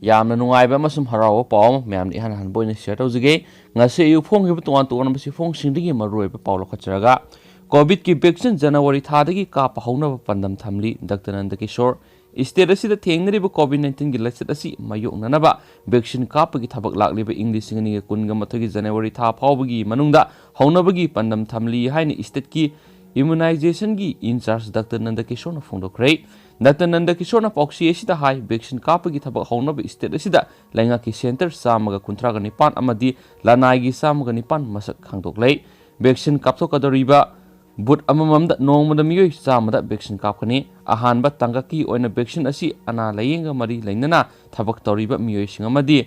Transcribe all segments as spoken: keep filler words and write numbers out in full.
ꯌꯥꯝꯅ ꯅꯨꯡꯉꯥꯏꯕ ꯑꯃꯁꯨꯡ ꯍꯔꯥꯎꯕ ꯄꯥꯎ ꯑꯃ ꯃꯌꯥꯝꯗ ꯏꯍꯥꯟ ꯍꯥꯟꯕ ꯑꯣꯏꯅ ꯁꯤꯌꯔ ꯇꯧꯖꯒꯦ꯫ ꯉꯁꯤ ꯑꯌꯨꯛ ꯐꯣꯡꯈꯤꯕ ꯇꯣꯉꯥꯟ ꯇꯣꯉꯥꯟꯕ ꯆꯦꯐꯣꯡꯁꯤꯡꯗꯒꯤ ꯃꯔꯨꯑꯣꯏꯕ ꯄꯥꯎ ꯂꯧꯈꯠꯆꯔꯒ, ꯀꯣꯚꯤꯗꯀꯤ ꯚꯦꯛꯁꯤꯟ ꯖꯅꯋꯥꯔꯤ ꯊꯥꯗꯒꯤ ꯀꯥꯞꯄ ꯍꯧꯅꯕ ꯄꯥꯟꯗꯝ ꯊꯝꯂꯤ, ꯗꯥꯛꯇꯔ ꯅꯟꯗ ꯀꯤꯁꯣꯔ꯫ ꯁ꯭ꯇꯦꯠ ꯑꯁꯤꯗ ꯊꯦꯡꯅꯔꯤꯕ ꯀꯣꯚꯤꯗ ꯅꯥꯏꯟꯇꯤꯟꯒꯤ ꯂꯥꯏꯆꯠ ꯑꯁꯤ ꯃꯥꯌꯣꯛꯅꯅꯕ ꯚꯦꯛꯁꯤꯟ ꯀꯥꯞꯄꯒꯤ ꯊꯕꯛ ꯂꯥꯛꯂꯤꯕ ꯏꯪ ꯂꯤꯁꯤꯡ ꯑꯅꯤꯒ ꯀꯨꯟꯒ ꯃꯥꯊꯣꯏꯒꯤ ꯖꯅꯋꯥꯔꯤ ꯊꯥ ꯐꯥꯎꯕꯒꯤ ꯃꯅꯨꯡꯗ ꯍꯧꯅꯕꯒꯤ ꯄꯥꯟꯗꯝ ꯊꯝꯂꯤ ꯍꯥꯏꯅ ꯁ꯭ꯇꯦꯠꯀꯤ ꯏꯝꯃꯨꯅꯥꯏꯖꯦꯁꯟꯒꯤ in-charge doctor Nanda ꯀꯤꯁꯣꯔꯅ ꯐꯣꯡꯗꯣꯛꯈ꯭ꯔꯦ꯫ Doctor Nanda ꯀꯤꯁꯣꯔꯅ ꯄꯥꯎꯆꯦ ꯑꯁꯤꯗ ꯍꯥꯏ, ꯚꯦꯛꯁꯤꯟ ꯀꯥꯞꯄꯒꯤ ꯊꯕꯛ ꯍꯧꯅꯕ ꯁ꯭ꯇꯦꯠ ꯑꯁꯤꯗ ꯂꯩꯉꯥꯛꯀꯤ ꯁꯦꯟꯇꯔ ꯆꯥꯝꯃꯒ ꯀꯨꯟꯊ꯭ꯔꯥꯒ ꯅꯤꯄꯥꯟ ꯑꯃꯗꯤ ꯂꯅꯥꯏꯒꯤ ꯆꯥꯝꯃꯒ ꯅꯤꯄꯥꯟ ꯃꯁꯛ ꯈꯪꯗꯣꯛꯂꯦ꯫ ꯚꯦꯛꯁꯤꯟ ꯀꯥꯞꯊꯣꯛꯀꯗꯧꯔꯤꯕ ꯕꯨꯠ ꯑꯃꯃꯝꯗ ꯅꯣꯡꯃꯗ ꯃꯤꯑꯣꯏ ꯆꯥꯝꯃꯗ ꯚꯦꯛꯁꯤꯟ ꯀꯥꯞꯀꯅꯤ꯫ ꯑꯍꯥꯟꯕ ꯇꯥꯡꯀꯛꯀꯤ ꯑꯣꯏꯅ ꯚꯦꯛꯁꯤꯟ ꯑꯁꯤ ꯑꯅꯥ ꯂꯥꯌꯦꯡꯒ ꯃꯔꯤ ꯂꯩꯅꯅ ꯊꯕꯛ ꯇꯧꯔꯤꯕ ꯃꯤꯑꯣꯏꯁꯤꯡ ꯑꯃꯗꯤ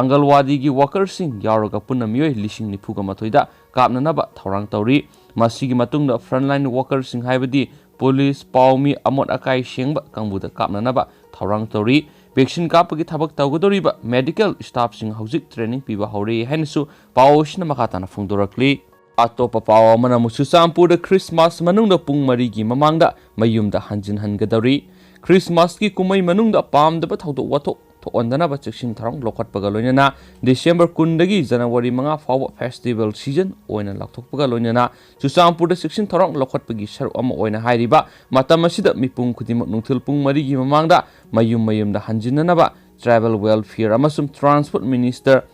ꯑꯪꯒꯜꯋꯥꯗꯤꯒꯤ ꯋꯥꯀꯔꯁꯤꯡ ꯌꯥꯎꯔꯒ ꯄꯨꯟꯅ ꯃꯤꯑꯣꯏ ꯂꯤꯁꯤꯡ ꯅꯤꯐꯨꯒ ꯃꯥꯊꯣꯏꯗ ꯀꯥꯞꯅꯅꯕ ꯊꯧꯔꯥꯡ ꯇꯧꯔꯤ꯫ ꯃꯁꯤꯒꯤ ꯃꯇꯨꯡꯗ ꯐ꯭ꯔꯟꯂꯥꯏꯟ ꯋꯥꯀꯔꯁꯤꯡ ꯍꯥꯏꯕꯗꯤ ꯄꯨꯂꯤꯁ, ꯄꯥꯎꯃꯤ, ꯑꯃꯣꯠ ꯑꯀꯥꯏ ꯁꯦꯡꯕ ꯀꯥꯡꯕꯨꯗ ꯀꯥꯞꯅꯅꯕ ꯊꯧꯔꯥꯡ ꯇꯧꯔꯤ꯫ ꯚꯦꯛꯁꯤꯟ ꯀꯥꯞꯄꯒꯤ ꯊꯕꯛ ꯇꯧꯒꯗꯧꯔꯤꯕ ꯃꯦꯗꯤꯀꯦꯜ ꯁ꯭ꯇꯥꯐꯁꯤꯡ ꯍꯧꯖꯤꯛ ꯇ꯭ꯔꯦꯅꯤꯡ ꯄꯤꯕ ꯍꯧꯔꯦ ꯍꯥꯏꯅꯁꯨ ꯄꯥꯎ ꯑꯁꯤꯅ ꯃꯈꯥ ꯇꯥꯅ ꯐꯣꯡꯗꯣꯔꯛꯂꯤ꯫ ꯑꯇꯣꯞꯄ ꯄꯥꯎ ꯑꯃꯅ ꯑꯃꯨꯛ ꯆꯨꯔꯆꯥꯟꯄꯨꯔꯗ ꯈ꯭ꯔꯤꯁꯃꯥꯁ ꯃꯅꯨꯡꯗ ꯄꯨꯡ ꯃꯔꯤꯒꯤ ꯃꯃꯥꯡꯗ ꯃꯌꯨꯝꯗ ꯍꯟꯖꯤꯟꯍꯟꯒꯗꯧꯔꯤ꯫ ꯈ꯭ꯔꯤꯁꯃꯥꯁꯀꯤ ꯀꯨꯝꯍꯩ ꯃꯅꯨꯡꯗ ꯄꯥꯝꯗꯕ ꯊꯧꯗꯣꯛ ꯋꯥꯊꯣꯛ ꯊꯣꯛꯍꯟꯗꯅꯕ ꯆꯦꯛꯁꯤꯟ ꯊꯧꯔꯥꯡ ꯂꯧꯈꯠꯄꯒ ꯂꯣꯏꯅꯅ ꯗꯤꯁꯦꯝꯕꯔ ꯀꯨꯟꯗꯒꯤ ꯖꯅꯋꯥꯔꯤ ꯃꯉꯥ ꯐꯥꯎꯕ ꯐꯦꯁꯇꯤꯚꯦꯜ ꯁꯤꯖꯟ ꯑꯣꯏꯅ ꯂꯥꯎꯊꯣꯛꯄꯒ ꯂꯣꯏꯅꯅ ꯆꯨꯔꯆꯥꯟꯄꯨꯔꯗ ꯆꯦꯛꯁꯤꯟ ꯊꯧꯔꯥꯡ ꯂꯧꯈꯠꯄꯒꯤ ꯁꯔꯨꯛ ꯑꯃ ꯑꯣꯏꯅ ꯍꯥꯏꯔꯤꯕ ꯃꯇꯝ ꯑꯁꯤꯗ ꯃꯤꯄꯨꯝ ꯈꯨꯗꯤꯡꯃꯛ ꯅꯨꯡꯊꯤꯜ ꯄꯨꯡ ꯃꯔꯤꯒꯤ ꯃꯃꯥꯡꯗ ꯃꯌꯨꯝ ꯃꯌꯨꯝꯗ ꯍꯟꯖꯤꯟꯅꯅꯕ ꯇ꯭ꯔꯥꯏꯕꯦꯜ ꯋꯦꯜꯐꯤꯌꯔ ꯑꯃꯁꯨꯡ ꯇ꯭ꯔꯥꯟꯁꯄꯣꯔꯠ ꯃꯤꯅꯤꯁꯇꯔ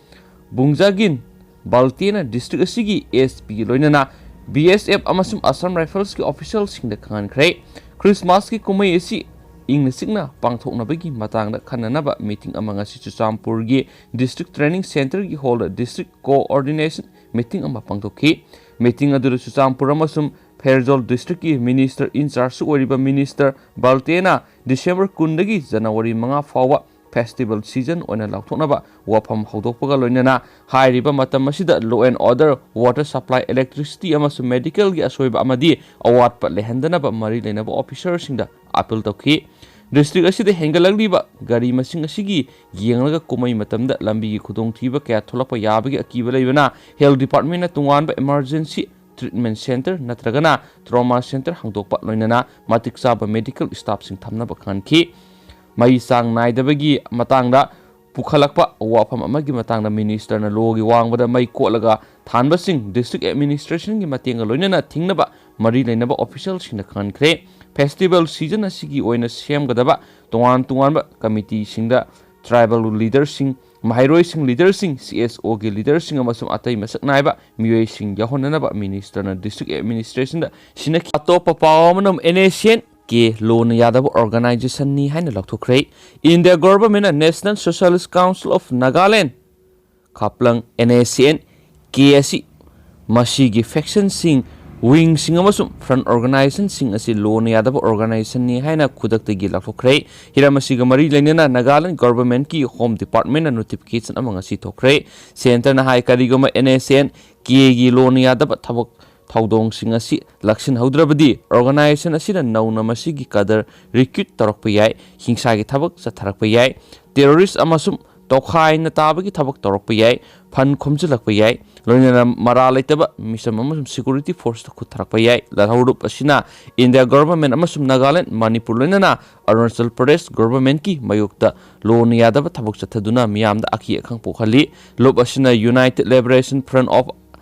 ꯕꯨꯡꯖꯥꯒꯤꯟ ꯕꯥꯜꯇꯦꯅ ꯗꯤꯁꯇ꯭ꯔꯤꯛ ꯑꯁꯤꯒꯤ ꯑꯦꯁ ꯄꯤ ꯂꯣꯏꯅꯅ ꯕꯤ ꯑꯦꯁ ꯑꯦꯐ ꯑꯃꯁꯨꯡ ꯑꯁꯥꯝ ꯔꯥꯏꯐꯜꯁꯀꯤ ꯑꯣꯐꯤꯁꯤꯌꯦꯜꯁꯤꯡꯗ ꯈꯪꯍꯟꯈ꯭ꯔꯦ꯫ ꯈ꯭ꯔꯤꯁꯃꯥꯁꯀꯤ ꯀꯨꯝꯍꯩ ꯑꯁꯤ ꯏꯪꯅ ꯆꯤꯛꯅ ꯄꯥꯡꯊꯣꯛꯅꯕꯒꯤ ꯃꯇꯥꯡꯗ ꯈꯟꯅꯅꯕ ꯃꯤꯇꯤꯡ ꯑꯃ ꯉꯁꯤ ꯆꯨꯔꯆꯥꯟꯄꯨꯔꯒꯤ ꯗꯤꯁꯇ꯭ꯔꯤꯛ ꯇ꯭ꯔꯦꯅꯤꯡ ꯁꯦꯟꯇꯔꯒꯤ ꯍꯣꯜꯗ ꯗꯤꯁꯇ꯭ꯔꯤꯛ ꯀꯣꯑꯣꯔꯗꯤꯅꯦꯁꯟ ꯃꯤꯇꯤꯡ ꯑꯃ ꯄꯥꯡꯊꯣꯛꯈꯤ꯫ ꯃꯤꯇꯤꯡ ꯑꯗꯨꯗ ꯆꯨꯔꯆꯥꯟꯄꯨꯔ ꯑꯃꯁꯨꯡ ꯐꯦꯔꯖꯣꯜ ꯗꯤꯁꯇ꯭ꯔꯤꯛꯀꯤ ꯃꯤꯅꯤꯁꯇꯔ ꯏꯟꯆꯥꯔꯖꯁꯨ ꯑꯣꯏꯔꯤꯕ ꯃꯤꯅꯤꯁꯇꯔ ꯕꯥꯜꯇꯦꯅ ꯗꯤꯁꯦꯝꯕꯔ ꯀꯨꯟꯗꯒꯤ ꯖꯅꯋꯥꯔꯤ ꯃꯉꯥ ꯐꯥꯎꯕ ꯐꯦꯁꯇꯤꯚꯦꯜ ꯁꯤꯖꯟ ꯑꯣꯏꯅ ꯂꯥꯎꯊꯣꯛꯅꯕ ꯋꯥꯐꯝ ꯍꯧꯗꯣꯛꯄꯒ ꯂꯣꯏꯅꯅ ꯍꯥꯏꯔꯤꯕ ꯃꯇꯝ ꯑꯁꯤꯗ law and order, water supply, electricity ꯑꯃꯁꯨꯡ ꯃꯦꯗꯤꯀꯦꯜꯒꯤ ꯑꯁꯣꯏꯕ ꯑꯃꯗꯤ ꯑꯋꯥꯠꯄ ꯂꯩꯍꯟꯗꯅꯕ ꯃꯔꯤ ꯂꯩꯅꯕ ꯑꯣꯐꯤꯁꯔꯁꯤꯡꯗ ꯑꯥꯄꯤꯜ ꯇꯧꯈꯤ꯫ ꯗꯤꯁꯇ꯭ꯔꯤꯛ ꯑꯁꯤꯗ ꯍꯦꯟꯒꯠꯂꯛꯂꯤꯕ ꯒꯥꯔꯤ ꯃꯁꯤꯡ ꯑꯁꯤꯒꯤ ꯌꯦꯡꯂꯒ ꯀꯨꯝꯍꯩ ꯃꯇꯝꯗ ꯂꯝꯕꯤꯒꯤ ꯈꯨꯗꯣꯡꯊꯤꯕ ꯀꯌꯥ ꯊꯣꯛꯂꯛꯄ ꯌꯥꯕꯒꯤ ꯑꯀꯤꯕ ꯂꯩꯕꯅ ꯍꯦꯜꯊ ꯗꯤꯄꯥꯔꯠꯃꯦꯟꯅ ꯇꯣꯉꯥꯟꯕ ꯏꯃꯥꯔꯖꯦꯟꯁꯤ ꯇ꯭ꯔꯤꯠꯃꯦꯟ ꯁꯦꯟꯇꯔ ꯅꯠꯇ꯭ꯔꯒꯅ ꯇ꯭ꯔꯣꯃꯥ ꯁꯦꯟꯇꯔ ꯍꯥꯡꯗꯣꯛꯄ ꯂꯣꯏꯅꯅ ꯃꯇꯤꯛ ꯆꯥꯕ ꯃꯦꯗꯤꯀꯦꯜ ꯁ꯭ꯇꯥꯐꯁꯤꯡ ꯊꯝꯅꯕ ꯈꯪꯍꯟꯈꯤ꯫ ꯃꯩ ꯆꯥꯡ ꯅꯥꯏꯗꯕꯒꯤ ꯃꯇꯥꯡꯗ ꯄꯨꯈꯠꯂꯛꯄ ꯋꯥꯐꯝ ꯑꯃꯒꯤ ꯃꯇꯥꯡꯗ ꯃꯤꯅꯤꯁꯇꯔꯅ ꯂꯣꯒꯤ ꯋꯥꯡꯃꯗ ꯃꯩ ꯀꯣꯠꯂꯒ ꯊꯥꯟꯕꯁꯤꯡ ꯗꯤꯁꯇ꯭ꯔꯤꯛ ꯑꯦꯗꯃꯤꯅꯤꯁꯇ꯭ꯔꯦꯁꯟꯒꯤ ꯃꯇꯦꯡꯒ ꯂꯣꯏꯅꯅ ꯊꯤꯡꯅꯕ ꯃꯔꯤ ꯂꯩꯅꯕ ꯑꯣꯐꯤꯁꯤꯌꯦꯜꯁꯤꯡꯅ ꯈꯪꯍꯟꯈ꯭ꯔꯦ꯫ ꯐꯦꯁꯇꯤꯚꯦꯜ ꯁꯤꯖꯟ ꯑꯁꯤꯒꯤ ꯑꯣꯏꯅ ꯁꯦꯝꯒꯗꯕ ꯇꯣꯉꯥꯟ ꯇꯣꯉꯥꯟꯕ ꯀꯃꯤꯇꯤꯁꯤꯡꯗ ꯇ꯭ꯔꯥꯏꯕꯦꯜ ꯂꯤꯗꯔꯁꯤꯡ, ꯃꯍꯩꯔꯣꯏꯁꯤꯡ ꯂꯤꯗꯔꯁꯤꯡ, ꯁꯤ ꯑꯦꯁ ꯑꯣꯒꯤ ꯂꯤꯗꯔꯁꯤꯡ ꯑꯃꯁꯨꯡ ꯑꯇꯩ ꯃꯁꯛ ꯅꯥꯏꯕ ꯃꯤꯑꯣꯏꯁꯤꯡ ꯌꯥꯎꯍꯟꯅꯅꯕ ꯃꯤꯅꯤꯁꯇꯔꯅ ꯗꯤꯁꯇ꯭ꯔꯤꯛ ꯑꯦꯗꯃꯤꯅꯤꯁꯇ꯭ꯔꯦꯁꯟꯗ ꯁꯤꯟꯅꯈꯤ꯫ ꯑꯇꯣꯞꯄ ꯄꯥꯎ ꯑꯃꯅ, ꯑꯦꯟ ꯑꯦꯁ ꯑꯦꯟ ꯀꯦ ꯂꯣꯅ ꯌꯥꯗꯕ ꯑꯣꯔꯒꯅꯥꯏꯖꯦꯁꯟꯅꯤ ꯍꯥꯏꯅ ꯂꯥꯎꯊꯣꯛꯈ꯭ꯔꯦ꯫ ꯏꯟꯗꯤꯌꯥ ꯒꯣꯚꯔꯟꯃꯦꯟꯠꯅ national socialist council of Nagaland, Khaplang, N S N K ꯑꯁꯤ ꯃꯁꯤꯒꯤ ꯐꯦꯛꯁꯟꯁꯤꯡ, ꯋꯤꯡꯁꯤꯡ ꯑꯃꯁꯨꯡ ꯐ꯭ꯔꯟꯠ ꯑꯣꯔꯒꯅꯥꯏꯖꯦꯁꯟꯁꯤꯡ ꯑꯁꯤ ꯂꯣꯅ ꯌꯥꯗꯕ ꯑꯣꯔꯒꯅꯥꯏꯖꯦꯁꯟꯅꯤ ꯍꯥꯏꯅ ꯈꯨꯗꯛꯇꯒꯤ ꯂꯥꯎꯊꯣꯛꯈ꯭ꯔꯦ꯫ ꯍꯤꯔꯝ ꯑꯁꯤꯒ ꯃꯔꯤ ꯂꯩꯅꯅ ꯅꯥꯒꯥꯂꯦꯟꯗ ꯒꯣꯚꯔꯟꯃꯦꯟꯠꯀꯤ ꯍꯣꯝ ꯗꯤꯄꯥꯔꯠꯃꯦꯟꯠꯅ ꯅꯣꯇꯤꯐꯤꯀꯦꯁꯟ ꯑꯃ ꯉꯁꯤ ꯊꯣꯛꯈ꯭ꯔꯦ꯫ ꯁꯦꯟꯇꯔꯅ ꯍꯥꯏ, ꯀꯔꯤꯒꯨꯝꯕ ꯑꯦꯟ ꯑꯦꯁ ꯑꯦꯟ ꯀꯦꯒꯤ ꯂꯣꯅ ꯌꯥꯗꯕ ꯊꯕꯛ ꯊꯧꯗꯣꯡꯁꯤꯡ ꯑꯁꯤ ꯂꯥꯛꯁꯤꯟꯍꯧꯗ꯭ꯔꯕꯗꯤ ꯑꯣꯔꯒꯅꯥꯏꯖꯦꯁꯟ ꯑꯁꯤꯅ ꯅꯧꯅ ꯃꯁꯤꯒꯤ ꯀꯥꯗꯔ ꯔꯤꯀ꯭ꯔꯨꯠ ꯇꯧꯔꯛꯄ ꯌꯥꯏ, ꯍꯤꯡꯁꯥꯒꯤ ꯊꯕꯛ ꯆꯠꯊꯔꯛꯄ ꯌꯥꯏ, ꯇꯦꯔꯣꯔꯤꯁ꯭ꯠ ꯑꯃꯁꯨꯡ ꯇꯣꯈꯥꯏꯅ ꯇꯥꯕꯒꯤ ꯊꯕꯛ ꯇꯧꯔꯛꯄ ꯌꯥꯏ, ꯐꯟ ꯈꯣꯝꯖꯤꯜꯂꯛꯄ ꯌꯥꯏ, ꯂꯣꯏꯅꯅ ꯃꯔꯥꯜ ꯂꯩꯇꯕ ꯃꯤꯆꯝ ꯑꯃꯁꯨꯡ ꯁꯦꯀ꯭ꯌꯨꯔꯤꯇꯤ ꯐꯣꯔꯁꯇ ꯈꯨꯠ ꯊꯥꯔꯛꯄ ꯌꯥꯏ꯫ ꯂꯥꯜꯍꯧꯂꯨꯞ ꯑꯁꯤꯅ ꯏꯟꯗꯤꯌꯥ ꯒꯣꯚꯔꯟꯃꯦꯟꯠ ꯑꯃꯁꯨꯡ ꯅꯥꯒꯥꯂꯦꯟꯗ, ꯃꯅꯤꯄꯨꯔ ꯂꯣꯏꯅꯅ ꯑꯔꯨꯅꯥꯆꯜ ꯄ꯭ꯔꯗꯦꯁ ꯒꯣꯚꯔꯟꯃꯦꯟꯠꯀꯤ ꯃꯥꯌꯣꯛꯇ ꯂꯣꯅ ꯌꯥꯗꯕ ꯊꯕꯛ ꯆꯠꯊꯗꯨꯅ ꯃꯤꯌꯥꯝꯗ ꯑꯀꯤ ꯑꯈꯪ ꯄꯣꯛꯍꯜꯂꯤ꯫ ꯂꯨꯞ ꯑꯁꯤꯅ ꯌꯨꯅꯥꯏꯇꯦꯗ ꯂꯤꯕꯔꯦꯁꯟ ꯐ꯭ꯔꯟꯠ ꯑꯣꯐ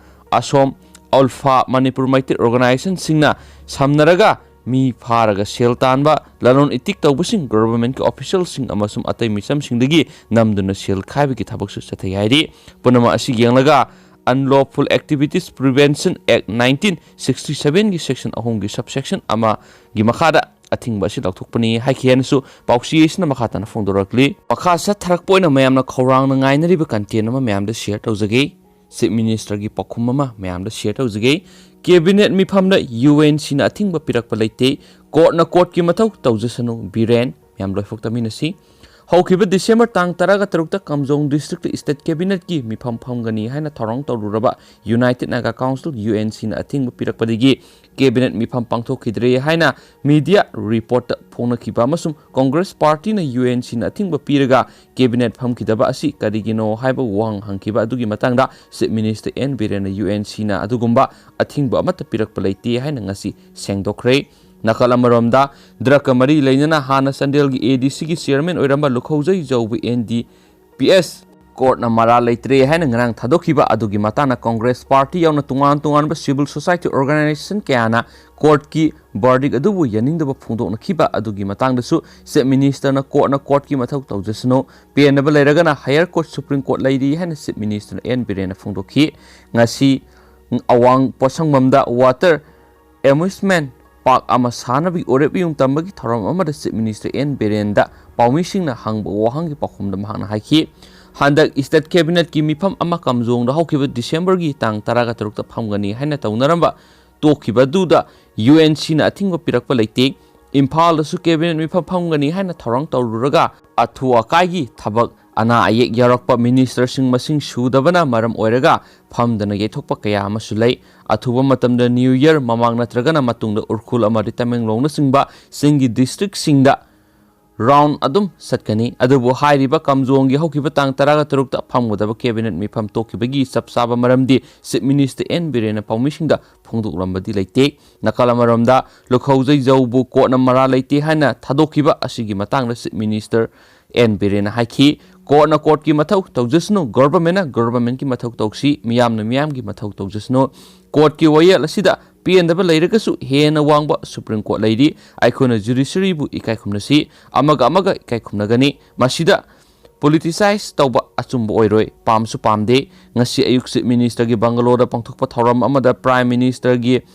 ꯑꯁꯣꯝ, ꯑꯜꯐꯥ, ꯃꯅꯤꯄꯨꯔ ꯃꯩꯇꯩ ꯑꯣꯔꯒꯅꯥꯏꯖꯦꯁꯟꯁꯤꯡꯅ ꯁꯝꯅꯔꯒ ꯃꯤ ꯐꯥꯔꯒ ꯁꯦꯜ ꯇꯥꯟꯕ, ꯂꯂꯣꯟ ꯏꯇꯤꯛ ꯇꯧꯕꯁꯤꯡ, ꯒꯣꯚꯔꯟꯃꯦꯟꯠꯀꯤ ꯑꯣꯐꯤꯁꯤꯌꯦꯜꯁꯤꯡ ꯑꯃꯁꯨꯡ ꯑꯇꯩ ꯃꯤꯆꯝꯁꯤꯡꯗꯒꯤ ꯅꯝꯗꯨꯅ ꯁꯦꯜ ꯈꯥꯏꯕꯒꯤ ꯊꯕꯛꯁꯨ ꯆꯠꯊꯩ ꯍꯥꯏꯔꯤ꯫ ꯄꯨꯝꯅꯃꯛ ꯑꯁꯤ ꯌꯦꯡꯂꯒ Unlawful Activities Prevention Act nineteen sixty sevenꯒꯤ ꯁꯦꯛꯁꯟ ꯑꯍꯨꯝꯒꯤ ꯁꯕ ꯁꯦꯛꯁꯟ ꯑꯃꯒꯤ ꯃꯈꯥꯗ ꯑꯊꯤꯡꯕ ꯑꯁꯤ ꯂꯧꯊꯣꯛꯄꯅꯤ ꯍꯥꯏꯈꯤ ꯍꯥꯏꯅꯁꯨ ꯄꯥꯎꯆꯦ ꯑꯁꯤꯅ ꯃꯈꯥ ꯇꯥꯅ ꯐꯣꯡꯗꯣꯔꯛꯂꯤ꯫ ꯃꯈꯥ ꯆꯠꯊꯔꯛꯄ ꯑꯣꯏꯅ ꯃꯌꯥꯝꯅ ꯈꯧꯔꯥꯡꯅ ꯉꯥꯏꯅꯔꯤꯕ ꯀꯟꯇꯦꯟ ꯑꯃ ꯃꯌꯥꯝꯗ ꯁꯤꯌꯔ ꯇꯧꯖꯒꯦ꯫ ꯆꯤꯐ ꯃꯤꯅꯤꯁꯇꯔꯒꯤ ꯄꯥꯎꯈꯨꯝ ꯑꯃ ꯃꯌꯥꯝꯗ ꯁꯤꯌꯔ ꯇꯧꯖꯒꯦ꯫ ꯀꯦꯕꯤꯅꯦꯠ ꯃꯤꯐꯝꯗ ꯌꯨ ꯑꯦꯟ ꯁꯤꯅ ꯑꯊꯤꯡꯕ ꯄꯤꯔꯛꯄ ꯂꯩꯇꯦ꯫ ꯀꯣꯔꯠꯅ ꯀꯣꯔꯠꯀꯤ ꯃꯊꯧ ꯇꯧꯖꯁꯅꯨ, ꯕꯤꯔꯦꯟ꯫ ꯃꯌꯥꯝ ꯂꯣꯏꯐꯣꯛ ꯇꯥꯃꯤꯟꯅꯁꯤ꯫ ꯍꯧꯈꯤꯕ ꯗꯤꯁꯦꯝꯕꯔ ꯇꯥꯡ ꯇꯔꯥꯒ ꯇꯔꯨꯛꯇ ꯀꯥꯝꯖꯣꯡ ꯗꯤꯁꯇ꯭ꯔꯤꯛꯇ ꯁ꯭ꯇꯦꯠ ꯀꯦꯕꯤꯅꯦꯠꯀꯤ ꯃꯤꯐꯝ ꯐꯝꯒꯅꯤ ꯍꯥꯏꯅ ꯊꯧꯔꯥꯡ ꯇꯧꯔꯨꯔꯕ united Naga council, U N ꯁꯤꯅ ꯑꯊꯤꯡꯕ ꯄꯤꯔꯛꯄꯗꯒꯤ ꯀꯦꯕꯤꯅꯦꯠ ꯃꯤꯐꯝ ꯄꯥꯡꯊꯣꯛꯈꯤꯗ꯭ꯔꯦ ꯍꯥꯏꯅ ꯃꯤꯗꯤꯌꯥ ꯔꯤꯄꯣꯔꯠꯇ ꯐꯣꯡꯅꯈꯤꯕ ꯑꯃꯁꯨꯡ ꯀꯣꯡꯒ꯭ꯔꯦꯁ ꯄꯥꯔꯇꯤꯅ ꯌꯨ ꯑꯦꯟ ꯁꯤꯅ ꯑꯊꯤꯡꯕ ꯄꯤꯔꯒ ꯀꯦꯕꯤꯅꯦꯠ ꯐꯝꯈꯤꯗꯕ ꯑꯁꯤ ꯀꯔꯤꯒꯤꯅꯣ ꯍꯥꯏꯕ ꯋꯥꯍꯪ ꯍꯪꯈꯤꯕ ꯑꯗꯨꯒꯤ ꯃꯇꯥꯡꯗ ꯆꯤꯐ ꯃꯤꯅꯤꯁꯇꯔ ꯑꯦꯟ ꯕꯤꯔꯦꯟꯅ ꯌꯨ ꯑꯦꯟ ꯁꯤꯅ ꯑꯗꯨꯒꯨꯝꯕ ꯑꯊꯤꯡꯕ ꯑꯃꯠꯇ ꯄꯤꯔꯛꯄ ꯂꯩꯇꯦ ꯍꯥꯏꯅ ꯉꯁꯤ ꯁꯦꯡꯗꯣꯛꯈ꯭ꯔꯦ꯫ ꯅꯥꯀꯜ ꯑꯃꯔꯣꯝꯗ, ꯗ꯭ꯔꯒꯀ ꯃꯔꯤ ꯂꯩꯅꯅ ꯍꯥꯟꯅ ꯆꯥꯟꯗꯦꯜꯒꯤ ꯑꯦ ꯗꯤ ꯁꯤꯒꯤ ꯆꯤꯌꯔꯃꯦꯟ ꯑꯣꯏꯔꯝꯕ ꯂꯨꯈꯧꯖꯩ ꯖꯧꯕ ꯑꯦꯟ ꯗꯤ ꯄꯤ ꯑꯦꯁ ꯀꯣꯔꯠꯅ ꯃꯔꯥꯜ ꯂꯩꯇ꯭ꯔꯦ ꯍꯥꯏꯅ ꯉꯔꯥꯡ ꯊꯥꯗꯣꯛꯈꯤꯕ ꯑꯗꯨꯒꯤ ꯃꯇꯥꯡꯗ ꯀꯣꯡꯒ꯭ꯔꯦꯁ ꯄꯥꯔꯇꯤ ꯌꯥꯎꯅ ꯇꯣꯉꯥꯟ ꯇꯣꯉꯥꯟꯕ ꯁꯤꯚꯤꯜ ꯁꯣꯁꯥꯏꯇꯤ ꯑꯣꯔꯒꯅꯥꯏꯖꯦꯁꯟ ꯀꯌꯥꯅ ꯀꯣꯔꯠꯀꯤ ꯕꯔꯗꯤꯛ ꯑꯗꯨꯕꯨ ꯌꯥꯅꯤꯡꯗꯕ ꯐꯣꯡꯗꯣꯛꯅꯈꯤꯕ ꯑꯗꯨꯒꯤ ꯃꯇꯥꯡꯗꯁꯨ ꯆꯤꯐ ꯃꯤꯅꯤꯁꯇꯔꯅ ꯀꯣꯔꯠꯅ ꯀꯣꯔꯠꯀꯤ ꯃꯊꯧ ꯇꯧꯖꯁꯅꯨ, ꯄꯦꯟꯗꯕ ꯂꯩꯔꯒꯅ ꯍꯥꯌꯔ ꯀꯣꯔꯠ, ꯁꯨꯄ꯭ꯔꯤꯝ ꯀꯣꯔꯠ ꯂꯩꯔꯤ ꯍꯥꯏꯅ ꯆꯤꯐ ꯃꯤꯅꯤꯁꯇꯔ ꯑꯦꯟ ꯕꯤꯔꯦꯟꯅ ꯐꯣꯡꯗꯣꯛꯈꯤ꯫ ꯉꯁꯤ ꯑꯋꯥꯡ ꯄꯣꯠꯁꯪꯕꯝꯗ ꯋꯥꯇꯔ ꯑꯦꯃ꯭ꯌꯨꯁꯃꯦꯟ ꯄꯥꯔꯛ ꯑꯃ ꯁꯥꯅꯕꯒꯤ ꯋꯥꯔꯦꯞ ꯃꯤꯍꯨꯠ ꯇꯝꯕꯒꯤ ꯊꯧꯔꯝ ꯑꯃꯗ ꯆꯤꯐ ꯃꯤꯅꯤꯁꯇꯔ ꯑꯦꯟ ꯕꯤꯔꯦꯟꯗ ꯄꯥꯎꯃꯤꯁꯤꯡꯅ ꯍꯪꯕ ꯋꯥꯍꯪꯒꯤ ꯄꯥꯎꯈꯨꯝꯗ ꯃꯍꯥꯛꯅ ꯍꯥꯏꯈꯤ, ꯍꯟꯗꯛ ꯁ꯭ꯇꯦꯠ ꯀꯦꯕꯤꯅꯦꯠꯀꯤ ꯃꯤꯐꯝ ꯑꯃ ꯀꯥꯝꯖꯣꯡꯗ ꯍꯧꯈꯤꯕ ꯗꯤꯁꯦꯝꯕꯔꯒꯤ ꯇꯥꯡ ꯇꯔꯥꯒ ꯇꯔꯨꯛꯇ ꯐꯝꯒꯅꯤ ꯍꯥꯏꯅ ꯇꯧꯅꯔꯝꯕ ꯇꯣꯛꯈꯤꯕ ꯑꯗꯨꯗ ꯌꯨ ꯑꯦꯟ ꯁꯤꯅ ꯑꯊꯤꯡꯕ ꯄꯤꯔꯛꯄ ꯂꯩꯇꯦ꯫ ꯏꯝꯐꯥꯜꯗꯁꯨ ꯀꯦꯕꯤꯅꯦꯠ ꯃꯤꯐꯝ ꯐꯝꯒꯅꯤ ꯍꯥꯏꯅ ꯊꯧꯔꯥꯡ ꯇꯧꯔꯨꯔꯒ ꯑꯊꯨ ꯑꯀꯥꯏꯒꯤ ꯊꯕꯛ, ꯑꯅꯥ ꯑꯌꯦꯛ ꯌꯥꯎꯔꯛꯄ, ꯃꯤꯅꯤꯁꯇꯔꯁꯤꯡ ꯃꯁꯤꯡ ꯁꯨꯗꯕꯅ ꯃꯔꯝ ꯑꯣꯏꯔꯒ ꯐꯝꯗꯅ ꯌꯩꯊꯣꯛꯄ ꯀꯌꯥ ꯑꯃꯁꯨ ꯂꯩ꯫ ꯑꯊꯨꯕ ꯃꯇꯝꯗ ꯅ꯭ꯌꯨ ꯌꯔ ꯃꯃꯥꯡ ꯅꯠꯇ꯭ꯔꯒꯅ ꯃꯇꯨꯡꯗ ꯎꯈ꯭ꯔꯨꯜ ꯑꯃꯗꯤ ꯇꯃꯦꯡꯂꯣꯡꯅꯆꯤꯡꯕ ꯆꯤꯡꯒꯤ ꯗꯤꯁꯇ꯭ꯔꯤꯛꯁꯤꯡꯗ ꯔꯥꯎꯟ ꯑꯗꯨꯝ ꯆꯠꯀꯅꯤ꯫ ꯑꯗꯨꯕꯨ ꯍꯥꯏꯔꯤꯕ ꯀꯥꯝꯖꯣꯡꯒꯤ ꯍꯧꯈꯤꯕ ꯇꯥꯡ ꯇꯔꯥꯒ ꯇꯔꯨꯛꯇ ꯐꯝꯒꯗꯕ ꯀꯦꯕꯤꯅꯦꯠ ꯃꯤꯐꯝ ꯇꯣꯛꯈꯤꯕꯒꯤ ꯆꯞ ꯆꯥꯕ ꯃꯔꯝꯗꯤ ꯆꯤꯐ ꯃꯤꯅꯤꯁꯇꯔ ꯑꯦꯟ ꯕꯤꯔꯦꯟꯅ ꯄꯥꯎꯃꯤꯁꯤꯡꯗ ꯐꯣꯡꯗꯣꯛꯂꯝꯕꯗꯤ ꯂꯩꯇꯦ꯫ ꯅꯥꯀꯜ ꯑꯃꯔꯣꯝꯗ ꯂꯨꯈꯧꯖꯩ ꯖꯧꯕꯨ ꯀꯣꯔꯠꯅ ꯃꯔꯥꯜ ꯂꯩꯇꯦ ꯍꯥꯏꯅ ꯊꯥꯗꯣꯛꯈꯤꯕ ꯑꯁꯤꯒꯤ ꯃꯇꯥꯡꯗ ꯆꯤꯐ ꯃꯤꯅꯤꯁꯇꯔ ꯑꯦꯟ ꯕꯤꯔꯦꯟꯅ ꯍꯥꯏꯈꯤ, ꯀꯣꯔꯠꯅ ꯀꯣꯔꯠꯀꯤ ꯃꯊꯧ ꯇꯧꯖꯁꯅꯨ, ꯒꯚꯔꯟꯃꯦꯟꯠꯅ ꯒꯚꯔꯟꯃꯦꯟꯠꯀꯤ ꯃꯊꯧ ꯇꯧꯁꯤ, ꯃꯤꯌꯥꯝꯅ ꯃꯤꯌꯥꯝꯒꯤ ꯃꯊꯧ ꯇꯧꯖꯁꯅꯨ꯫ ꯀꯣꯔꯠꯀꯤ ꯋꯥꯌꯦꯜ ꯑꯁꯤꯗ ꯄꯦꯟꯗꯕ ꯂꯩꯔꯒꯁꯨ ꯍꯦꯟꯅ ꯋꯥꯡꯕ ꯁꯨꯄ꯭ꯔꯤꯝ ꯀꯣꯔꯠ ꯂꯩꯔꯤ꯫ ꯑꯩꯈꯣꯏꯅ ꯖꯨꯗꯤꯁꯔꯤꯕꯨ ꯏꯀꯥꯏ ꯈꯨꯝꯅꯁꯤ, ꯑꯃꯒ ꯑꯃꯒ ꯏꯀꯥꯏ ꯈꯨꯝꯅꯒꯅꯤ꯫ ꯃꯁꯤꯗ ꯄꯣꯂꯤꯇꯤꯁꯥꯏꯖ ꯇꯧꯕ ꯑꯆꯨꯝꯕ ꯑꯣꯏꯔꯣꯏ, ꯄꯥꯝꯁꯨ ꯄꯥꯝꯗꯦ꯫ ꯉꯁꯤ ꯑꯌꯨꯛ ꯆꯤꯐ ꯃꯤꯅꯤꯁꯇꯔꯒꯤ ꯕꯪꯒꯂꯣꯗ ꯄꯥꯡꯊꯣꯛꯄ ꯊꯧꯔꯝ ꯑꯃꯗ ꯄ꯭ꯔꯥꯏꯝ ꯃꯤꯅꯤꯁꯇꯔꯒꯤ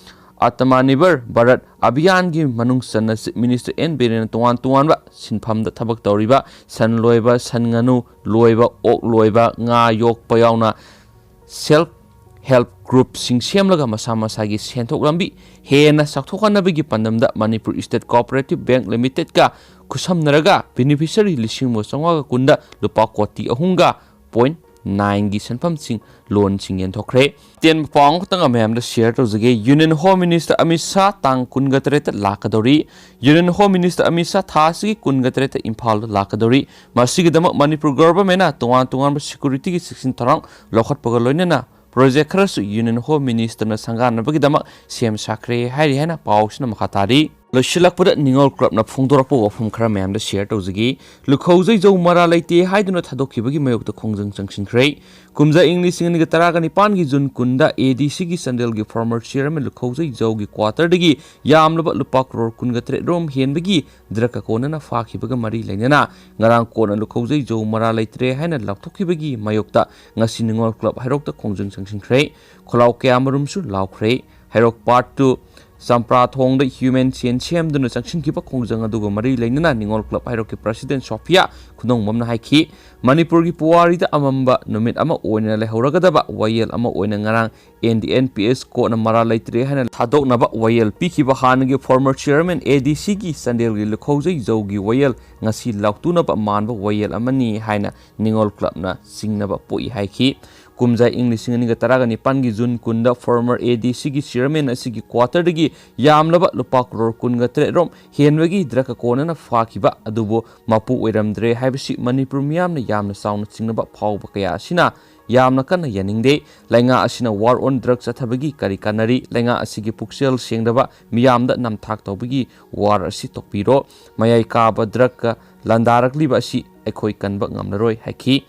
ꯑꯇꯃꯥꯅꯤꯔꯚꯔ ꯚꯥꯔꯠ ꯑꯚꯤꯌꯥꯟꯒꯤ ꯃꯅꯨꯡ ꯆꯟꯅ ꯆꯤꯐ ꯃꯤꯅꯤꯁꯇꯔ ꯑꯦꯟ ꯕꯤꯔꯦꯟꯅ ꯇꯣꯉꯥꯟ ꯇꯣꯉꯥꯟꯕ ꯁꯤꯟꯐꯝꯗ ꯊꯕꯛ ꯇꯧꯔꯤꯕ ꯁꯟ ꯂꯣꯏꯕ, ꯁꯟ ꯉꯥꯅꯨ ꯂꯣꯏꯕ, ꯑꯣꯛ ꯂꯣꯏꯕ, ꯉꯥ ꯌꯣꯛꯄ ꯌꯥꯎꯅ ꯁꯦꯜꯐ ꯍꯦꯜꯞ ꯒ꯭ꯔꯨꯞꯁꯤꯡ ꯁꯦꯝꯂꯒ ꯃꯁꯥ ꯃꯁꯥꯒꯤ ꯁꯦꯟꯊꯣꯛ ꯂꯝꯕꯤ ꯍꯦꯟꯅ ꯆꯥꯎꯊꯣꯛꯍꯟꯅꯕꯒꯤ ꯄꯥꯟꯗꯝꯗ ꯃꯅꯤꯄꯨꯔ ꯁ꯭ꯇꯦꯠ ꯀꯣꯑꯣꯄꯔꯦꯇꯤꯚ ꯕꯦꯡꯛ ꯂꯤꯃꯤꯇꯦꯗꯀ ꯈꯨꯠꯁꯝꯅꯔꯒ ꯕꯦꯅꯤꯐꯤꯁꯔꯤ ꯂꯤꯁꯤꯡ ꯑꯃ ꯆꯥꯝꯃꯉꯥꯒ ꯀꯨꯟꯗ ꯂꯨꯄꯥ ꯀꯣꯇꯤ ꯑꯍꯨꯝꯒ ꯄꯣꯏꯟꯠ ꯅꯥꯏꯟꯒꯤ ꯁꯦꯟꯐꯝꯁꯤꯡ, ꯂꯣꯟꯁꯤꯡ ꯌꯦꯟꯊꯣꯛꯈ꯭ꯔꯦ꯫ ꯑꯇꯦꯟꯕ ꯄꯥꯎ ꯑꯃꯈꯛꯇꯪ ꯃꯌꯥꯝꯗ ꯁꯤꯌꯔ ꯇꯧꯖꯒꯦ꯫ Union home minister Amit Shah ꯇꯥꯡ ꯀꯨꯟꯒ ꯇꯔꯦꯠꯇ ꯂꯥꯛꯀꯗꯧꯔꯤ꯫ Union home minister Amit Shah ꯊꯥ ꯑꯁꯤꯒꯤ ꯀꯨꯟꯒ ꯇꯔꯦꯠꯇ ꯏꯝꯐꯥꯜꯗ ꯂꯥꯛꯀꯗꯧꯔꯤ꯫ ꯃꯁꯤꯒꯤꯗꯃꯛ ꯃꯅꯤꯄꯨꯔ ꯒꯚꯔꯟꯃꯦꯟꯠꯅ ꯇꯣꯉꯥꯟ ꯇꯣꯉꯥꯟꯕ ꯁꯦꯀ꯭ꯌꯨꯔꯤꯇꯤꯒꯤ ꯆꯦꯛꯁꯤꯟ ꯊꯧꯔꯥꯡ ꯂꯧꯈꯠꯄꯒ ꯂꯣꯏꯅꯅ ꯄ꯭ꯔꯣꯖꯦꯛ ꯈꯔꯁꯨ ꯌꯨꯅꯤꯌꯟ ꯍꯣꯝ ꯃꯤꯅꯤꯁꯇꯔꯅ ꯁꯪꯒꯥꯅꯕꯒꯤꯗꯃꯛ ꯁꯦꯝ ꯁꯥꯈ꯭ꯔꯦ ꯍꯥꯏꯔꯤ ꯍꯥꯏꯅ ꯄꯥꯎꯁꯤꯅ ꯃꯈꯥ ꯇꯥꯔꯤ꯫ ꯂꯣꯏꯁꯤꯜꯂꯛꯄꯗ ꯅꯤꯉꯣꯜ ꯀ꯭ꯂꯕꯅ ꯐꯣꯡꯗꯣꯔꯛꯄ ꯋꯥꯐꯝ ꯈꯔ ꯃꯌꯥꯝꯗ ꯁꯤꯌꯔ ꯇꯧꯖꯒꯦ꯫ ꯂꯨꯈꯧꯖꯩ ꯖꯧ ꯃꯔꯥ ꯂꯩꯇꯦ ꯍꯥꯏꯗꯨꯅ ꯊꯥꯗꯣꯛꯈꯤꯕꯒꯤ ꯃꯥꯌꯣꯛꯇ ꯈꯣꯡꯖꯪ ꯆꯪꯁꯤꯟꯈ꯭ꯔꯦ꯫ ꯀꯨꯝꯖꯥ ꯏꯪ ꯂꯤꯁꯤꯡ ꯑꯅꯤꯒ ꯇꯔꯥꯒ ꯅꯤꯄꯥꯟꯒꯤ ꯖꯨꯟ ꯀꯨꯟꯗ ꯑꯦ ꯗꯤ ꯁꯤꯒꯤ ꯆꯥꯟꯗꯦꯜꯒꯤ ꯐꯣꯔꯃꯔ ꯆꯤꯌꯔꯃꯦꯟ ꯂꯨꯈꯧꯖꯩ ꯖꯧꯒꯤ ꯀ꯭ꯋꯥꯇꯔꯗꯒꯤ ꯌꯥꯝꯂꯕ ꯂꯨꯄꯥ ꯀ꯭ꯔꯣꯔ ꯀꯨꯟꯒ ꯇꯔꯦꯠ ꯔꯣꯝ ꯍꯦꯟꯕꯒꯤ ꯗ꯭ꯔꯒꯀ ꯀꯣꯟꯅꯅ ꯐꯥꯈꯤꯕꯒ ꯃꯔꯤ ꯂꯩꯅꯅ ꯉꯔꯥꯡ ꯀꯣꯟꯅ ꯂꯨꯈꯧꯖꯩ ꯖꯧ ꯃꯔꯥ ꯂꯩꯇ꯭ꯔꯦ ꯍꯥꯏꯅ ꯂꯥꯎꯊꯣꯛꯈꯤꯕꯒꯤ ꯃꯥꯌꯣꯛꯇ ꯉꯁꯤ ꯅꯤꯉꯣꯜ ꯀ꯭ꯂꯕ ꯍꯩꯔꯣꯛꯇ ꯈꯣꯡꯖꯪ ꯆꯪꯁꯤꯟꯈ꯭ꯔꯦ꯫ ꯈꯣꯜꯂꯥꯎ ꯀꯌꯥꯃꯔꯨꯝꯁꯨ ꯂꯥꯎꯈ꯭ꯔꯦ꯫ ꯍꯩꯔꯣꯛ ꯄꯥꯔꯠ ꯇꯨ ꯆꯝꯄ꯭ꯔꯥꯊꯣꯡꯗ ꯍ꯭ꯌꯨꯃꯦꯟ ꯆꯦꯟ ꯁꯦꯝꯗꯨꯅ ꯆꯪꯁꯤꯟꯈꯤꯕ ꯈꯣꯡꯖꯪ ꯑꯗꯨꯒ ꯃꯔꯤ ꯂꯩꯅꯅ ꯅꯤꯉꯣꯜ ꯀ꯭ꯂꯕ ꯍꯩꯔꯣꯛꯀꯤ ꯄ꯭ꯔꯁꯤꯗꯦꯟ ꯁꯣꯐꯤꯌꯥ ꯈꯨꯅꯣꯡꯕꯝꯅ ꯍꯥꯏꯈꯤ, ꯃꯅꯤꯄꯨꯔꯒꯤ ꯄꯨꯋꯥꯔꯤꯗ ꯑꯃꯝꯕ ꯅꯨꯃꯤꯠ ꯑꯃ ꯑꯣꯏꯅ ꯂꯩꯍꯧꯔꯒꯗꯕ ꯋꯥꯌꯦꯜ ꯑꯃ ꯑꯣꯏꯅ ꯉꯔꯥꯡ N D N P S ꯀꯣꯔꯠꯅ ꯃꯔꯥ ꯂꯩꯇ꯭ꯔꯦ ꯍꯥꯏꯅ ꯊꯥꯗꯣꯛꯅꯕ ꯋꯥꯌꯦꯜ ꯄꯤꯈꯤꯕ ꯍꯥꯟꯅꯒꯤ ꯐꯣꯔꯃꯔ ꯆꯤꯌꯔꯃꯦꯟ ꯑꯦ ꯗꯤ ꯁꯤꯒꯤ ꯆꯥꯟꯗꯦꯜꯒꯤ ꯂꯨꯈꯧꯖꯩ ꯖꯧꯒꯤ ꯋꯥꯌꯦꯜ ꯉꯁꯤ ꯂꯥꯎꯇꯨꯅꯕ ꯃꯥꯟꯕ ꯋꯥꯌꯦꯜ ꯑꯃꯅꯤ ꯍꯥꯏꯅ ꯅꯤꯉꯣꯜ ꯀ꯭ꯂꯕꯅ ꯆꯤꯡꯅꯕ ꯄꯣꯛꯏ ꯍꯥꯏꯈꯤ꯫ ꯀꯨꯝꯖꯥ ꯏꯪ ꯂꯤꯁꯤꯡ ꯑꯅꯤꯒ ꯇꯔꯥꯒ ꯅꯤꯄꯥꯟꯒꯤ ꯖꯨꯟ ꯀꯨꯟꯗ ꯐꯣꯔꯃꯔ ꯑꯦ ꯗꯤ ꯁꯤꯒꯤ ꯆꯤꯌꯔꯃꯦꯟ ꯑꯁꯤꯒꯤ ꯀ꯭ꯋꯥꯇꯔꯗꯒꯤ ꯌꯥꯝꯂꯕ ꯂꯨꯄꯥ ꯀ꯭ꯔꯣꯔ ꯀꯨꯟꯒ ꯇꯔꯦꯠ ꯔꯣꯝ ꯍꯦꯟꯕꯒꯤ ꯗ꯭ꯔꯒ ꯀꯣꯟꯅꯅ ꯐꯥꯈꯤꯕ ꯑꯗꯨꯕꯨ ꯃꯄꯨ ꯑꯣꯏꯔꯝꯗ꯭ꯔꯦ ꯍꯥꯏꯕꯁꯤ ꯃꯅꯤꯄꯨꯔ ꯃꯤꯌꯥꯝꯅ ꯌꯥꯝꯅ ꯆꯥꯎꯅ ꯆꯤꯡꯅꯕ ꯐꯥꯎꯕ ꯀꯌꯥ ꯑꯁꯤꯅ ꯌꯥꯝꯅ ꯀꯟꯅ ꯌꯥꯅꯤꯡꯗꯦ꯫ ꯂꯩꯉꯥꯛ ꯑꯁꯤꯅ war on drug ꯆꯠꯊꯕꯒꯤ ꯀꯔꯤ ꯀꯥꯟꯅꯔꯤ? ꯂꯩꯉꯥꯛ ꯑꯁꯤꯒꯤ ꯄꯨꯛꯆꯦꯜ ꯁꯦꯡꯗꯕ ꯃꯤꯌꯥꯝꯗ ꯅꯝꯊꯥꯛ ꯇꯧꯕꯒꯤ war ꯑꯁꯤ ꯇꯣꯛꯄꯤꯔꯣ꯫ ꯃꯌꯥꯏ ꯀꯥꯕ ꯗ꯭ꯔꯒꯀ ꯂꯥꯟꯗꯥꯔꯛꯂꯤꯕ ꯑꯁꯤ ꯑꯩꯈꯣꯏ ꯀꯟꯕ ꯉꯝꯂꯔꯣꯏ ꯍꯥꯏꯈꯤ꯫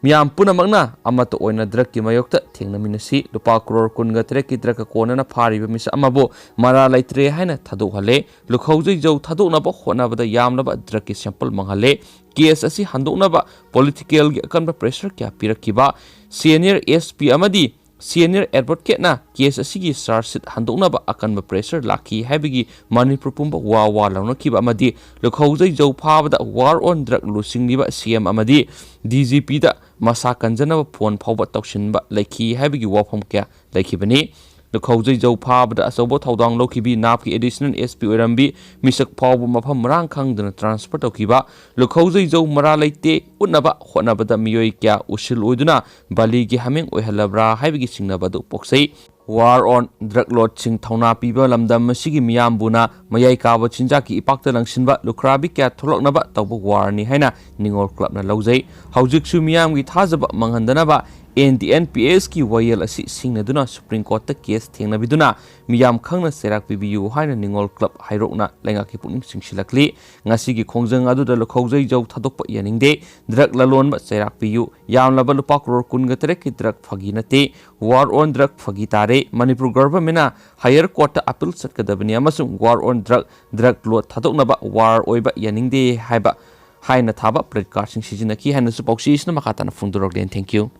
ꯃꯤꯌꯥꯝ ꯄꯨꯝꯅꯃꯛꯅ ꯑꯃꯠꯇ ꯑꯣꯏꯅ ꯗ꯭ꯔꯒꯀꯤ ꯃꯥꯌꯣꯛꯇ ꯊꯦꯡꯅꯃꯤꯟꯅꯁꯤ꯫ ꯂꯨꯄꯥ ꯀ꯭ꯔꯣꯔ ꯀꯨꯟꯒ ꯇꯔꯦꯠꯀꯤ ꯗ꯭ꯔꯒꯀ ꯀꯣꯟꯅꯅ ꯐꯥꯔꯤꯕ ꯃꯤꯁꯛ ꯑꯃꯕꯨ ꯃꯔꯥ ꯂꯩꯇ꯭ꯔꯦ ꯍꯥꯏꯅ ꯊꯥꯗꯣꯛꯍꯜꯂꯦ꯫ ꯂꯨꯈꯧꯖꯩ ꯖꯧ ꯊꯥꯗꯣꯛꯅꯕ ꯍꯣꯠꯅꯕꯗ ꯌꯥꯝꯂꯕ ꯗ꯭ꯔꯒꯀꯤ ꯁꯦꯝꯄꯜ ꯃꯥꯡꯍꯜꯂꯦ꯫ ꯀꯦꯁ ꯑꯁꯤ ꯍꯟꯗꯣꯛꯅꯕ ꯄꯣꯂꯤꯇꯤꯀꯦꯜꯒꯤ ꯑꯀꯟꯕ ꯄ꯭ꯔꯦꯁꯔ ꯀꯌꯥ ꯄꯤꯔꯛꯈꯤꯕ ꯁꯦꯅꯤꯌꯔ ꯑꯦꯁ ꯄꯤ ꯑꯃꯗꯤ ꯁꯦꯅꯤꯌꯔ ꯑꯦꯗꯚꯣꯀꯦꯠꯅ ꯀꯦꯁ ꯑꯁꯤꯒꯤ ꯆꯥꯔꯖ ꯁꯤꯠ ꯍꯟꯗꯣꯛꯅꯕ ꯑꯀꯟꯕ ꯄ꯭ꯔꯦꯁꯔ ꯂꯥꯛꯈꯤ ꯍꯥꯏꯕꯒꯤ ꯃꯅꯤꯄꯨꯔ ꯄꯨꯝꯕ ꯋꯥ ꯋꯥ ꯂꯥꯎꯅꯈꯤꯕ ꯑꯃꯗꯤ ꯂꯨꯈꯧꯖꯩ ꯖꯧ ꯐꯥꯕꯗ war on drug ꯂꯨꯆꯤꯡꯂꯤꯕ ꯁꯤ ꯑꯦꯝ ꯑꯃꯗꯤ ꯗꯤ ꯖꯤ ꯄꯤꯗ ꯃꯁꯥ ꯀꯟꯖꯅꯕ ꯐꯣꯟ ꯐꯥꯎꯕ ꯇꯧꯁꯤꯟꯕ ꯂꯩꯈꯤ ꯍꯥꯏꯕꯒꯤ ꯋꯥꯐꯝ ꯀꯌꯥ ꯂꯩꯈꯤꯕꯅꯤ꯫ ꯂꯨꯈꯧꯖꯩ ꯖꯧ ꯐꯥꯕꯗ ꯑꯆꯧꯕ ꯊꯧꯗꯥꯡ ꯂꯧꯈꯤꯕꯤ ꯅꯥꯞꯀꯤ ꯑꯦꯗꯤꯁꯅꯦꯜ ꯑꯦꯁ ꯄꯤ ꯑꯣꯏꯔꯝꯕꯤ ꯃꯤꯁꯛ ꯐꯥꯎꯕ ꯃꯐꯝ ꯃꯔꯥꯡ ꯈꯪꯗꯅ ꯇ꯭ꯔꯥꯟꯁꯐꯔ ꯇꯧꯈꯤꯕ, ꯂꯨꯈꯧꯖꯩ ꯖꯧ ꯃꯔꯥ ꯂꯩꯇꯦ ꯎꯠꯅꯕ ꯍꯣꯠꯅꯕꯗ ꯃꯤꯑꯣꯏ ꯀꯌꯥ ꯎꯁꯤꯜ ꯑꯣꯏꯗꯨꯅ ꯕꯂꯤꯒꯤ ꯍꯥꯃꯦꯡ ꯑꯣꯏꯍꯜꯂꯕ꯭ꯔꯥ ꯍꯥꯏꯕꯒꯤ ꯆꯤꯡꯅꯕ ꯑꯗꯨ ꯄꯣꯛꯆꯩ꯫ War on drug lordꯁꯤꯡ ꯊꯧꯅꯥ ꯄꯤꯕ ꯂꯝꯗꯝ ꯑꯁꯤꯒꯤ ꯃꯤꯌꯥꯝꯕꯨꯅ ꯃꯌꯥꯏ ꯀꯥꯕ ꯆꯤꯟꯖꯥꯛꯀꯤ ꯏꯄꯥꯛꯇ ꯂꯪꯁꯤꯟꯕ ꯂꯨꯈ꯭ꯔꯥꯕꯤ ꯀꯌꯥ ꯊꯣꯛꯂꯛꯅꯕ ꯇꯧꯕ warꯅꯤ ꯍꯥꯏꯅ ꯅꯤꯉꯣꯜ ꯀ꯭ꯂꯕꯅ ꯂꯧꯖꯩ꯫ ꯍꯧꯖꯤꯛꯁꯨ ꯃꯤꯌꯥꯝꯒꯤ ꯊꯥꯖꯕ ꯃꯥꯡꯍꯟꯗꯅꯕ ꯑꯦꯟ ꯗꯤ ꯑꯦꯟ ꯄꯤ ꯑꯦꯁꯀꯤ ꯋꯥꯌꯦꯜ ꯑꯁꯤ ꯁꯤꯡꯅꯗꯨꯅ ꯁꯨꯄ꯭ꯔꯤꯝ ꯀꯣꯔꯠꯇ ꯀꯦꯁ ꯊꯦꯡꯅꯕꯤꯗꯨꯅ ꯃꯤꯌꯥꯝ ꯈꯪꯅ ꯆꯩꯔꯥꯛ ꯄꯤꯕꯤꯌꯨ ꯍꯥꯏꯅ ꯅꯤꯉꯣꯜ ꯀ꯭ꯂꯕ ꯍꯩꯔꯣꯛꯅ ꯂꯩꯉꯥꯛꯀꯤ ꯄꯨꯛꯅꯤꯡ ꯆꯤꯡꯁꯤꯜꯂꯛꯂꯤ꯫ ꯉꯁꯤꯒꯤ ꯈꯣꯡꯖꯪ ꯑꯗꯨꯗ ꯂꯨꯈꯧꯖꯩ ꯖꯧ ꯊꯥꯗꯣꯛꯄ ꯌꯥꯅꯤꯡꯗꯦ꯫ ꯗ꯭ꯔꯒ ꯂꯂꯣꯟꯕ ꯆꯩꯔꯥꯛ ꯄꯤꯌꯨ꯫ ꯌꯥꯝꯂꯕ ꯂꯨꯄꯥ ꯀ꯭ꯔꯣꯔ ꯀꯨꯟꯒ ꯇꯔꯦꯠꯀꯤ ꯗ꯭ꯔꯒ ꯐꯥꯒꯤ ꯅꯠꯇꯦ꯫ War on drug ꯐꯥꯒꯤ ꯇꯥꯔꯦ꯫ ꯃꯅꯤꯄꯨꯔ ꯒꯚꯔꯟꯃꯦꯟꯅ ꯍꯥꯌꯔ ꯀꯣꯔꯠꯇ ꯑꯄꯤꯜ ꯆꯠꯀꯗꯕꯅꯤ ꯑꯃꯁꯨꯡ War on drug, ꯗ꯭ꯔꯒ ꯂꯣꯠ ꯊꯥꯗꯣꯛꯅꯕ ꯋꯥꯔ ꯑꯣꯏꯕ ꯌꯥꯅꯤꯡꯗꯦ ꯍꯥꯏꯕ ꯍꯥꯏꯅ ꯊꯥꯕ ꯄ꯭ꯂꯦꯀꯥꯔꯗꯁꯤꯡ ꯁꯤꯖꯤꯟꯅꯈꯤ ꯍꯥꯏꯅꯁꯨ ꯄꯥꯎꯆꯦꯁꯤꯅ ꯃꯈꯥ ꯇꯥꯅ ꯐꯣꯡꯗꯣꯔꯛꯂꯤ꯫ Thank you꯫